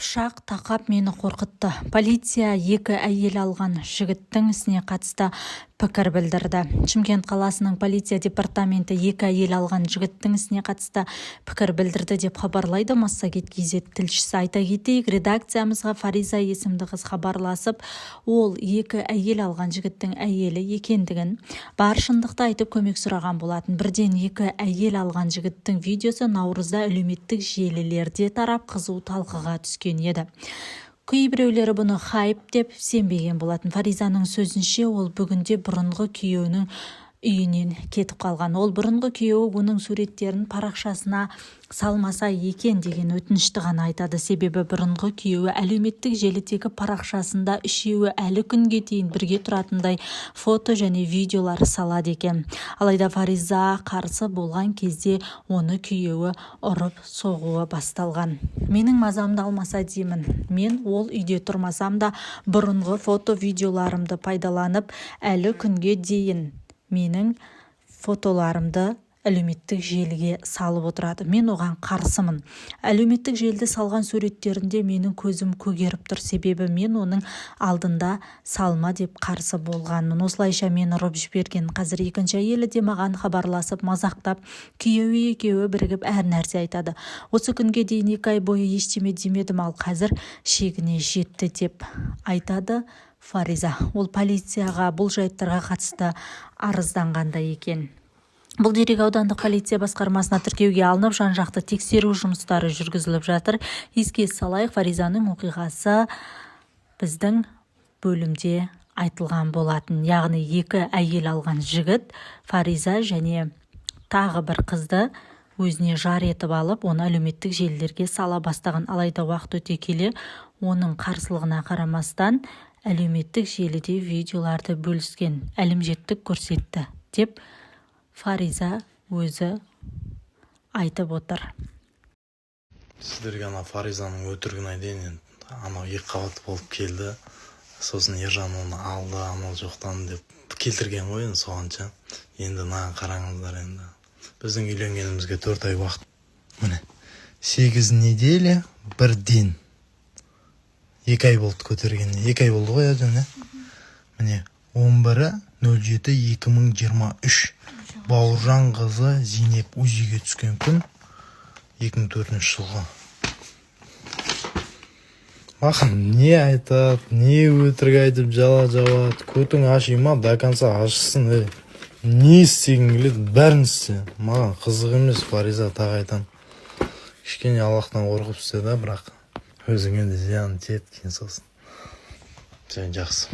Пышақ тақап мені қорқытты. Полиция екі әйел алған жігіттің ісіне қатысты пікір білдірді. Шымкент қаласының полиция департаменті екі әйел алған жігіттің ісіне қатысты пікір білдірді деп хабарлайды Массагет KZ тілшісі. Айта кетейік, редакциямызға Фариза есімді қыз хабарласып, ол екі әйел алған жігіттің әйелі екендігін, бар шындықты айтып, көмек сұраған болатын. Бірден екі әйел алған жігіттің видеосы наурызда әлеуметтік желілерде тарап, қызу талқыға түскен еді. Кейбіреулері бұны хайп деп сенбеген болатын. Фаризаның сөзінше, ол бүгінде бұрынғы күйеуінің үйінен кетіп қалған. Ол бұрынғы күйеуі оның суреттерін парақшасына салмаса екен деген өтінішті ғана айтады. Себебі бұрынғы күйеуі әлеуметтік желідегі парақшасында үшеуі әлі күнге дейін бірге тұратындай фото және видеолар салады екен. Алайда Фариза қарсы болған кезде оны күйеуі ұрып соғуы басталған. Менің мазамды алмаса деймін. Мен ол үйде тұрмасам да, бұрынғы фото, видеоларымды пайдаланып, әлі күнге дейін менің фотоларымды әлеуметтік желіге салып отырады. Мен оған қарсымын. Әлеуметтік желіде салған суреттерінде менің көзім көгеріп тұр. Себебі мен оның алдында салма деп қарсы болғанмын. Осылайша мені ұрып жіберген. Қазір екінші әйелі де маған хабарласып, мазақтап, күйеуі екеуі бірігіп әр нәрсе айтады. Осы күнге дейін 2 ай бойы ештеме демедім, ал қазір шегіне жетті, деп айтады Фариза. Ол полицияға бұл жайттарға қатысты арызданған да екен. Бұл дерек аудандық полиция басқармасына тіркеуге алынып, жан-жақты тексеру жұмыстары жүргізіліп жатыр. Еске салайық, Фаризаның оқиғасы біздің бөлімде айтылған болатын. Яғни екі әйел алған жігіт Фариза және тағы бір қызды өзіне жар етіп алып, оны әлеуметтік желілерге сала бастаған. Алайда уақыт өте келе, оның қарсылығына қарамастан, әлеуметтік желіде видеоларды бөліскен, әлімжеттік көрсетті деп Фариза өзі айтып отыр. Сіздерге ана Фаризаның өтірігін айтайын енді. Анау екі қабат болып келді, сосын Ержан оны алды амал жоқтан деп келтірген ғой енді соған ше. Енді мынаған қараңыздар. Енді біздің үйленгенімізге 4 ай уақыт, міне, 8 неделя бір день, 2 ай болды көтергеніне. 2 ай болды ғой, иә? Иә, міне, 11.07.2023, Бауыржан қызы Зейнеп УЗИ-ге түскен күн, 2004 жылғы. Маған не айтады, не өтірік айтып, жала жабады. Көтің аши ма, до конца ашысын, ей. Не істегің келеді, бәрін істе, маған қызық емес. Фариза, тағы айтамын, кішкене Аллахтан қорқып істе да, бірақ өзіңе де зиян тиеді кейін сосын. Все, жақсы.